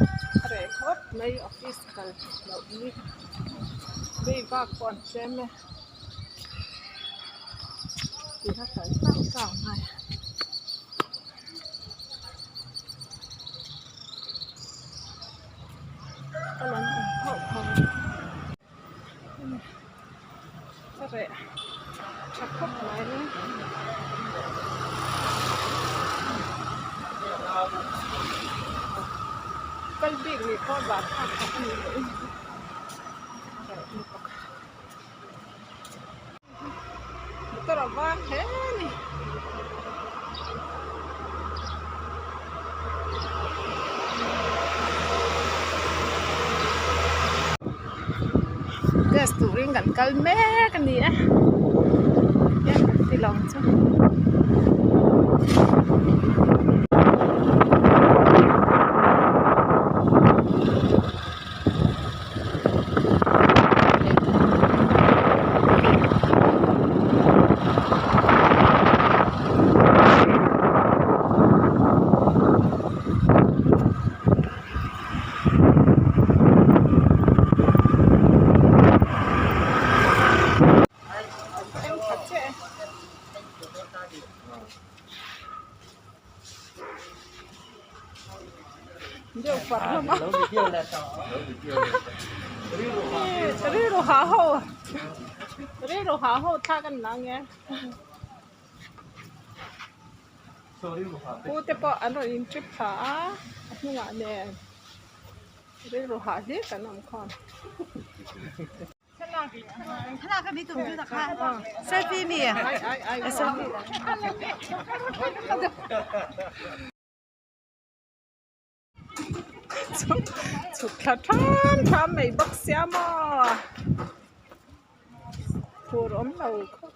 A reh khawp mai office kal loh ni mi bak pawh an tlem e tih a kal tlang tlang mai. Kal an awm phauh phauh a a reh tha khawp mai. Kal bik nih pawh zah thlak tak a ni lo in a reh lutuk motor a vang hle a ni. Test turin kan kal mek a ni a hian kan ti lo ang chu. Deuh far hlawm a rilru hah ho rilru hah ho thlak an la nge pu te pawh an rawn in trip thla a a hnungah nen rilru hah hlir kan awm khawm. Selfie mi selfie. Chhuk thla tham tham mai bawk sia maw phur awm lo khawp.